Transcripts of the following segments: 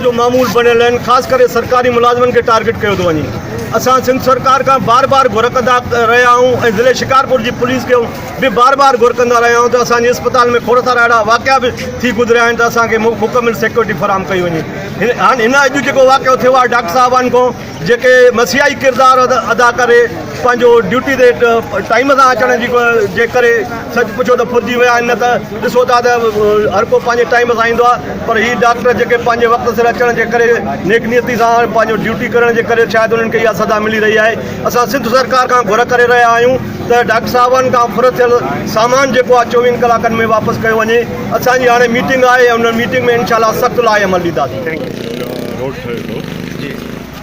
روز جو معمول بڻيل آهن، خاص ڪري سرڪاري ملازمن کي ٽارگيٽ ڪيو ٿو وڃي. اسان سنڌ سرڪار کان بار بار گهر ڪندا رهيا آهيون ۽ ضلعي شڪارپور جي پوليس کي به بار بار گهر ڪندا رهيا آهيون ته اسان جي اسپتال ۾ کوڙ سارا اهڙا واقعا به ٿي گذريا آهن ته اسان کي مڪمل سيڪيورٽي فراهم ڪئي وڃي. هن اڄ جيڪو واقعو ٿيو آهي ڊاڪٽر صاحبان کان جيڪي مسيحائي ڪردار ادا ڪري پنهنجو ڊيوٽي تي ٽائيم سان اچڻ جي جي ڪري سچ پڇو ته ڦرجي ويا آهن نه ته ڏسو ٿا ته هر ڪو پنهنجي ٽائيم سان ايندو آهي پر هي ڊاڪٽر جيڪي پنهنجي وقت سر اچڻ جي ڪري نيڪ نيتي سان پنهنجو ڊيوٽي ڪرڻ جي ڪري شايد انهن کي اها سزا ملي رهي آهي. اسان سنڌ سرڪار کان گهر ڪري رهيا آهيون ته ڊاڪٽر صاحبن کان ڦر ٿيل سامان جيڪو آهي چوويهن ڪلاڪن ۾ واپس ڪيو وڃي. اسان جي هاڻي ميٽنگ آهي ۽ ان ميٽنگ ۾ انشاء الله سخت لاء عمل ڏينداسين. روڊ ٺهي ٿو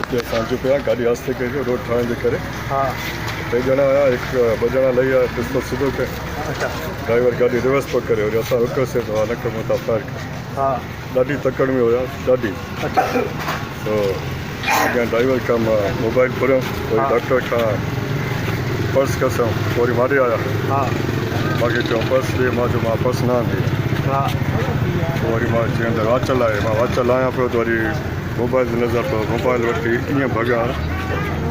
اتي اسان اچون پيا گاڏي آهستي ڪئي سي روڊ ٺاهڻ جي ڪري ٽي ڄڻا آيا هڪ ٻه ڄڻا لهي آيا پستول سڌو ڪيائين ڊرائيور گاڏي ريورس پيو ڪري وري اسان رڪيوسي ته نه ڪر متان فائر ڪري ڏاڍي تڪڙ ۾ هيا ڏاڍي سو اڳيان ڊرائيور کان مان موبائل ڦريو وري ڊاڪٽر کان پرس کسيم وري ماڏي آيا مانکي چيو پرس ڏي مان چيو مان پرس نه آندي پوء وري مان چيم ته واچ لاهي مان واچ لاهيان پيو ته وري موبائل تي نظر پيو موبائل وٺي ائين ڀڳا.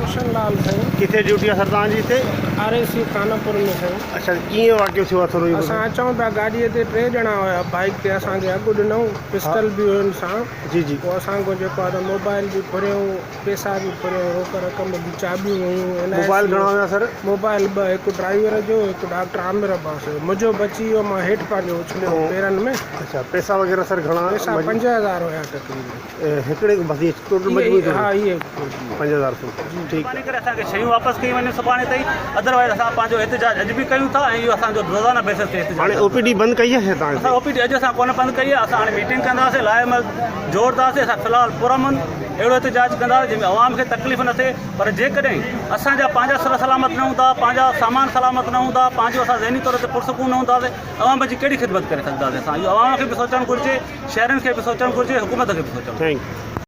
روشن لال سائين. ڪٿي ڊيوٽي آ سر توهان جي هتي؟ آر اي سي خانپور ۾ سائين. اڇا ڪيئن واقعو ٿيو آ ٿورو اهو اسان اچون پيا گاڏي تي ٽي ڄڻا هيا بائيڪ تي اسان کي اڳ ڏنائون پسٽل به هين سان جي جي. پوء اسان کان جيڪو آ ته موبائل به ڦريائون پيسا به ڦريائون روڪ رقم به چاٻيون هيون اين آء موبائل سي گهڻا هيا سر؟ موبائل ٻه هڪ ڊرائيور جو هڪ ڊاڪٽر عامر عباس جو منهنجو بچي ويو مان هيٺ پنهنجو اڇليو پيرن ۾. اڇا پيسا وغيره سر گهڻا؟ پيسا 5000 هيا تقريبن. هڪڙي بس اهي ٽوٽل مجموعي طور ها اهي 5000 سو ٺيڪ. مھرباني ڪري اسان کي شيون واپس ڪيون وڃن سڀاڻي تائين ادروائيز اسان پنهنجو احتجاج اڄ به ڪيون ٿا ۽ اهو اسان جو روزانه بيسس تي احتجاج هاڻي او پي ڊي بند ڪئي آهي ڇا توهان اسان او پي ڊي اڄ اسان ڪونه بند ڪئي آهي اسان هاڻي ميٽنگ ڪنداسين لاء عمل جوڙداسين اسان في الحال پرامن اهڙو احتجاج ڪنداسين جنهن ۾ عوام کي تڪليف نه ٿئي پر جيڪڏهن اسان جا پنهنجا سر سلامت نه هوندا پنهنجا سامان سلامت نه هوندا پنهنجو اسان ذهني طور تي پرسڪون نه هونداسين عوام جي ڪهڙي خدمت ڪري سگهنداسين اسان اهو عوام کي به سوچڻ گهرجي شهرين کي به سوچڻ گهرجي حڪومت کي به سوچڻ گهرجي. Thank you.